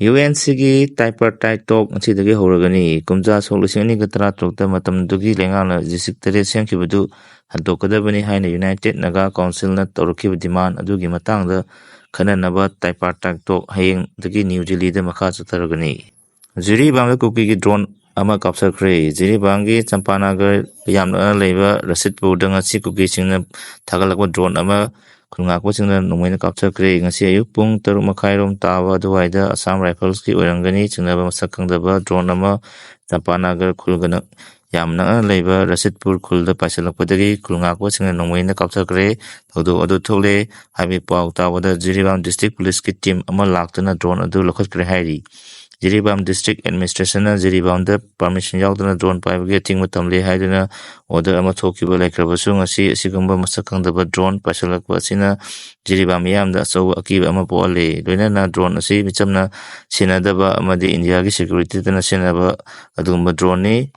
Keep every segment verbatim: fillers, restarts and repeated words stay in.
U N ꯁꯤꯒꯤ ꯇꯥꯏꯄꯔ tight ꯇꯣꯛ ꯉꯁꯤꯗꯒꯤ ꯍꯧꯔꯒꯅꯤ꯫ ꯀꯨꯝꯖꯥ ꯁꯣꯛ ꯂꯤꯁꯤꯡ ꯑꯅꯤꯒ ꯇꯔꯥꯇꯔꯨꯛꯇ ꯃꯇꯝꯗꯨꯒꯤ ꯂꯩꯉꯥꯛꯅ ꯗꯤꯁꯇ꯭ꯔꯤꯛ ꯇꯔꯦꯠ ꯁꯦꯝꯈꯤꯕꯗꯨ ꯍꯟꯗꯣꯛꯀꯗꯕꯅꯤ ꯍꯥꯏꯅ ꯌꯨꯅꯥꯏꯇꯦꯠ ꯅꯥꯒꯥ ꯀꯥꯎꯟꯁꯤꯜꯅ ꯇꯧꯔꯛꯈꯤꯕ ꯗꯤꯃꯥꯟ ꯑꯗꯨꯒꯤ ꯃꯇꯥꯡꯗ ꯈꯟꯅꯅꯕ ꯇꯥꯏꯄꯔ ꯇꯥꯏꯠ ꯇꯣꯛ ꯍꯌꯦꯡꯗꯒꯤ ꯅ꯭ꯌꯨ ꯗꯤꯜꯂꯤꯗ ꯃꯈꯥ ꯆꯠꯊꯔꯒꯅꯤ꯫ ꯖꯤꯔꯤꯕꯥꯝꯗ ꯀꯨꯀꯤꯒꯤ ꯗ꯭ꯔꯣꯟ ꯑꯃ ꯀꯥꯞꯊꯈ꯭ꯔꯦ꯫ ꯖꯤꯔꯤꯕꯥꯝꯒꯤ ꯆꯝꯄꯥꯅꯒꯔ ꯌꯥꯝꯅ ꯂꯩꯕ ꯔꯁꯤꯠꯄꯨꯔꯗ ꯉꯁꯤ ꯀꯨꯀꯤꯁꯤꯡꯅ ꯊꯥꯒꯠꯂꯛꯄ ꯗ꯭ꯔꯣꯟ ꯑꯃ ꯈꯨꯜ ꯉꯥꯛꯄꯁꯤꯡꯅ ꯅꯣꯡꯃꯩꯅ ꯀꯥꯞꯊꯈ꯭ꯔꯦ꯫ ꯉꯁꯤ ꯑꯌꯨꯛ ꯄꯨꯡ ꯇꯔꯨꯛ ꯃꯈꯥꯏꯔꯣꯝ ꯇꯥꯕ ꯑꯗꯨꯋꯥꯏꯗ ꯑꯁꯥꯝ ꯔꯥꯏꯐꯜꯁꯀꯤ ꯑꯣꯏꯔꯝꯒꯅꯤ ꯆꯤꯡꯅꯕ ꯃꯁꯛ ꯈꯪꯗꯕ ꯗ꯭ꯔꯣꯟ ꯑꯃ ꯆꯝꯄꯥꯅꯒꯔ ꯈꯨꯜꯒ ꯅꯛ-, ꯌꯥꯝ ꯅꯛꯅ ꯂꯩꯕ ꯔꯁꯤꯠꯄꯨꯔ ꯈꯨꯜꯗ ꯄꯥꯏꯁꯤꯜꯂꯛꯄꯗꯒꯤ ꯈꯨꯜ ꯉꯥꯛꯄꯁꯤꯡꯅ ꯅꯣꯡꯃꯩꯅ ꯀꯥꯞꯊꯈ꯭ꯔꯦ꯫ ꯊꯧꯗꯣꯛ ꯑꯗꯨ ꯊꯣꯛꯂꯦ ꯍꯥꯏꯕꯒꯤ ꯄꯥꯎ ꯇꯥꯕꯗ ꯖꯤꯔꯤꯕꯥꯝ ꯗꯤꯁꯇ꯭ꯔꯤꯛ ꯄꯨꯂꯤꯁꯀꯤ ꯇꯤꯝ ꯑꯃ ꯂꯥꯛꯇꯨꯅ ꯗ꯭ꯔꯣꯟ ꯑꯗꯨ ꯂꯧꯈꯠꯈ꯭ꯔꯦ ꯍꯥꯏꯔꯤ꯫ ꯖꯤꯔꯤꯕꯥꯝ ꯗꯤꯁꯇ꯭ꯔꯤꯛ ꯑꯦꯗꯃꯤꯅꯤꯁꯇ꯭ꯔꯦꯁꯟꯅ ꯖꯤꯔꯤꯕꯥꯝꯗ ꯄꯥꯔꯃꯤꯁꯟ ꯌꯥꯎꯗꯅ ꯗ꯭ꯔꯣꯟ ꯄꯥꯏꯕꯒꯤ ꯑꯊꯤꯡꯕ ꯊꯝꯂꯦ ꯍꯥꯏꯗꯨꯅ ꯑꯣꯔꯗꯔ ꯑꯃ ꯊꯣꯛꯈꯤꯕ ꯂꯩꯈ꯭ꯔꯕꯁꯨ, ꯉꯁꯤ ꯑꯁꯤꯒꯨꯝꯕ ꯃꯁꯛ ꯈꯪꯗꯕ ꯗ꯭ꯔꯣꯟ ꯄꯥꯏꯁꯤꯜꯂꯛꯄ ꯑꯁꯤꯅ ꯖꯤꯔꯤꯕꯥꯝ ꯃꯤꯌꯥꯝꯗ ꯑꯆꯧꯕ ꯑꯀꯤꯕ ꯑꯃ ꯄꯣꯛꯍꯜꯂꯦ꯫ ꯂꯣꯏꯅꯅ ꯗ꯭ꯔꯣꯟ ꯑꯁꯤ ꯃꯤꯆꯝꯅ ꯁꯤꯖꯤꯟꯅꯗꯕ ꯑꯃꯗꯤ ꯏꯟꯗꯤꯌꯥꯒꯤ ꯁꯦꯀ꯭ꯌꯨꯔꯤꯇꯤꯗꯅ ꯁꯤꯖꯤꯟꯅꯕ ꯑꯗꯨꯒꯨꯝꯕ ꯗ꯭ꯔꯣꯟꯅꯤ꯫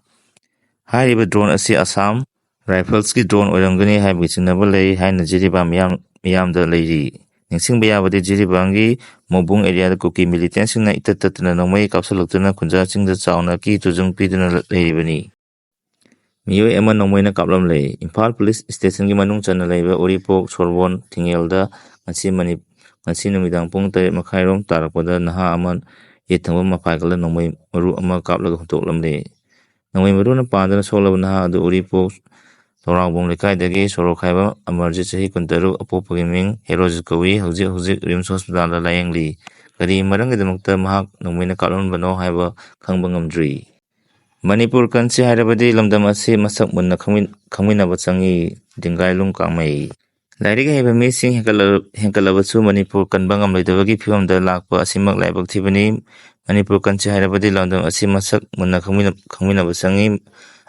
ꯍꯥꯏꯔꯤꯕ ꯗ꯭ꯔꯣꯟ ꯑꯁꯤ ꯑꯁꯥꯝ ꯔꯥꯏꯐꯜꯁꯀꯤ ꯗ꯭ꯔꯣꯟ ꯑꯣꯏꯔꯝꯒꯅꯤ ꯍꯥꯏꯕꯒꯤ ꯆꯤꯡꯅꯕ ꯂꯩ ꯍꯥꯏꯅ ꯖꯤꯔꯤꯕꯥꯝ ꯃꯤꯌꯥꯝ, ꯃꯤꯌꯥꯝꯗ ꯂꯩꯔꯤ꯫ ꯅꯤꯡꯁꯤꯡꯕ ꯌꯥꯕꯗꯤ, ꯖꯤꯔꯤꯕꯥꯝꯒꯤ ꯃꯣꯕꯨꯡ ꯑꯦꯔꯤꯌꯥꯗ ꯀꯨꯀꯤ ꯃꯤꯂꯤꯇꯦꯟꯁꯤꯡꯅ ꯏꯇꯠ ꯇꯠꯇꯅ ꯅꯣꯡꯃꯩ ꯀꯥꯞꯁꯤꯜꯂꯛꯇꯨꯅ ꯈꯨꯟꯖꯥꯁꯤꯡꯗ ꯆꯥꯎꯅ ꯑꯀꯤ ꯇꯨꯖꯨꯡ ꯄꯤꯗꯨꯅ ꯂꯩꯔꯤꯕꯅꯤ꯫ ꯃꯤꯑꯣꯏ ꯑꯃ ꯅꯣꯡꯃꯩꯅ ꯀꯥꯞꯂꯝꯂꯦ꯫ ꯏꯝꯐꯥꯜ ꯄꯨꯂꯤꯁ ꯁ꯭ꯇꯦꯁꯟꯒꯤ ꯃꯅꯨꯡ ꯆꯟꯅ ꯂꯩꯕ ꯎꯔꯤꯄꯣꯛ ꯁꯣꯔꯕꯣꯟ ꯊꯤꯡꯉꯦꯜꯗ ꯉꯁꯤ ꯃꯅꯤ-, ꯉꯁꯤ ꯅꯨꯃꯤꯗꯥꯡ ꯄꯨꯡ ꯇꯔꯦꯠ ꯃꯈꯥꯏꯔꯣꯝ ꯇꯥꯔꯛꯄꯗ ꯅꯍꯥ ꯑꯃ ꯌꯦꯠ ꯊꯪꯕ ꯃꯄꯥꯏꯀꯜꯗ ꯅꯣꯡꯃꯩ ꯃꯔꯨ ꯑꯃ ꯀꯥꯞꯂꯒ ꯍꯨꯟꯇꯣꯛꯂꯝꯂꯦ꯫ ꯅꯣꯡꯃꯩ ꯃꯔꯨꯅ ꯄꯥꯟꯗꯨꯅ ꯁꯣꯛꯂꯕ ꯅꯍꯥ ꯑꯗꯨ ꯎꯔꯤꯄꯣꯛ ꯆꯧꯔꯥꯎꯕꯣꯡ ꯂꯩꯀꯥꯏꯗꯒꯤ ꯁꯣꯔꯣꯛ ꯈꯥꯏꯕ ꯑꯃꯔꯖꯤꯠ, ꯆꯍꯤ ꯀꯨꯟꯇꯔꯨꯛ, ꯑꯄꯣꯛꯄꯒꯤ ꯃꯤꯡ ꯍꯦꯔꯣꯖꯤꯠ ꯀꯧꯏ꯫ ꯍꯧꯖꯤꯛ ꯍꯧꯖꯤꯛ ꯔꯤꯝꯁ ꯍꯣꯁꯄꯤꯇꯥꯜꯗ ꯂꯥꯌꯦꯡꯂꯤ꯫ ꯀꯔꯤ ꯃꯔꯝꯒꯤꯗꯃꯛꯇ ꯃꯍꯥꯛ ꯅꯣꯡꯃꯩꯅ ꯀꯥꯞꯂꯝꯕꯅꯣ ꯍꯥꯏꯕ ꯈꯪꯕ ꯉꯝꯗ꯭ꯔꯤ꯫ ꯃꯅꯤꯄꯨꯔ ꯀꯟꯁꯤ ꯍꯥꯏꯔꯕꯗꯤ ꯂꯝꯗꯝ ꯑꯁꯤ ꯃꯁꯛ ꯃꯨꯟꯅ ꯈꯪꯃꯤꯟ-, ꯈꯪꯃꯤꯟꯅꯕ ꯆꯪꯏ꯫ ꯗꯤꯡꯒꯥꯏꯂꯨꯡ ꯀꯥꯡꯃꯩ꯫ ꯂꯥꯏꯔꯤꯛ ꯍꯩꯕ ꯃꯤꯁꯤꯡ ꯍꯦꯟꯒꯠꯂ-, ꯍꯦꯟꯒꯠꯂꯕꯁꯨ ꯃꯅꯤꯄꯨꯔ ꯀꯟꯕ ꯉꯝꯂꯣꯏꯗꯕꯒꯤ ꯐꯤꯕꯝꯗ ꯂꯥꯛꯄ ꯑꯁꯤꯃꯛ ꯂꯥꯏꯕꯛ ꯊꯤꯕꯅꯤ꯫ ꯃꯅꯤꯄꯨꯔ ꯀꯟꯁꯤ ꯍꯥꯏꯔꯕꯗꯤ ꯂꯝꯗꯝ ꯑꯁꯤ ꯃꯁꯛ ꯃꯨꯟꯅ ꯈꯪꯃꯤꯟꯅ-, ꯈꯪꯃꯤꯟꯅꯕ ꯆꯪꯏ꯫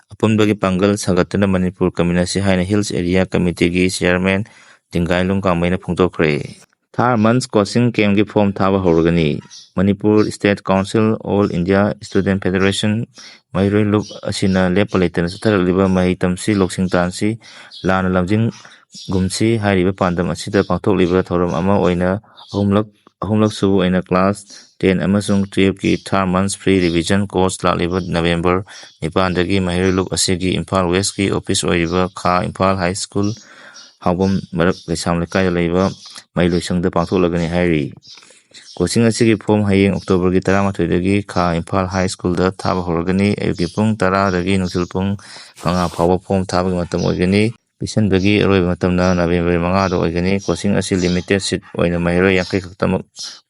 ꯑꯄꯨꯟꯕꯒꯤ ꯄꯥꯡꯒꯜ ꯁꯥꯒꯠꯇꯨꯅ ꯃꯅꯤꯄꯨꯔ ꯀꯟꯃꯤꯟꯅꯁꯤ ꯍꯥꯏꯅ ꯍꯤꯜꯁ ꯑꯦꯔꯤꯌꯥ ꯀꯃꯤꯇꯤꯒꯤ ꯆꯤꯌꯔꯃꯦꯟ ꯗꯤꯡꯒꯥꯏꯂꯨꯡ ꯀꯥꯡꯃꯩꯅ ꯐꯣꯡꯗꯣꯛꯈ꯭ꯔꯦ꯫ ꯊꯥꯔ ꯃꯟꯁ ꯀꯣꯆꯤꯡ ꯀꯦꯝꯞꯀꯤ ꯐꯣꯔꯝ ꯊꯥꯕ ꯍꯧꯔꯒꯅꯤ꯫ Manipur state council, all India student federation ꯃꯍꯩꯔꯣꯏ ꯂꯨꯞ ꯑꯁꯤꯅ ꯂꯦꯞꯄ ꯂꯩꯇꯅ ꯆꯠꯊꯔꯛꯂꯤꯕ ꯃꯍꯩ ꯇꯝꯁꯤ, ꯂꯧꯁꯤꯡ ꯇꯥꯟꯁꯤ, ꯂꯥꯟꯅ ꯂꯝꯖꯤꯡꯒꯨꯝꯁꯤ ꯍꯥꯏꯔꯤꯕ ꯄꯥꯟꯗꯝ ꯑꯁꯤꯗ ꯄꯥꯡꯊꯣꯛꯂꯤꯕ ꯊꯧꯔꯝ ꯑꯃ ꯑꯣꯏꯅ ꯑꯍꯨꯝꯂꯛ ꯑꯍꯨꯝꯂꯛ ꯁꯨꯕ ꯑꯣꯏꯅ class ten ꯑꯃꯁꯨꯡ twelveꯀꯤ three months free revision course ꯂꯥꯛꯂꯤꯕ November ꯅꯤꯄꯥꯟꯗꯒꯤ ꯃꯍꯩꯔꯣꯏ ꯂꯨꯞ ꯑꯁꯤꯒꯤ ꯏꯝꯐꯥꯜ Westꯀꯤ office ꯑꯣꯏꯔꯤꯕ ꯈꯥ ꯏꯝꯐꯥꯜ High School ꯍꯥꯎꯕꯝ ꯃꯔꯛ ꯀꯩꯁꯥꯝ ꯂꯩꯀꯥꯏꯗ ꯂꯩꯕ ꯃꯍꯩ ꯂꯣꯏꯁꯪꯗ ꯄꯥꯡꯊꯣꯛꯂꯒꯅꯤ ꯍꯥꯏꯔꯤ꯫ Coaching ꯑꯁꯤꯒꯤ form ꯍꯌꯦꯡ Octoberꯒꯤ ꯇꯔꯥꯃꯥꯊꯣꯏꯗꯒꯤ ꯈꯥ ꯏꯝꯐꯥꯜ High Schoolꯗ ꯊꯥꯕ ꯍꯧꯔꯒꯅꯤ꯫ ꯑꯌꯨꯛꯀꯤ ꯄꯨꯡ ꯇꯔꯥꯗꯒꯤ ꯅꯨꯡꯊꯤꯜ ꯄꯨꯡ ꯃꯉꯥ ꯐꯥꯎꯕ form ꯊꯥꯕꯒꯤ ꯃꯇꯝ ꯑꯣꯏꯒꯅꯤ꯫ ꯄꯤꯁꯤꯟꯕꯒꯤ ꯑꯔꯣꯏꯕ ꯃꯇꯝꯅ November ꯃꯉꯥꯗ ꯑꯣꯏꯒꯅꯤ꯫ Coaching ꯑꯁꯤ limited seat ꯑꯣꯏꯅ ꯃꯍꯩꯔꯣꯏ ꯌꯥꯡꯈꯩ ꯈꯛꯇꯃꯛ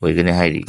ꯑꯣꯏꯒꯅꯤ ꯍꯥꯏꯔꯤ꯫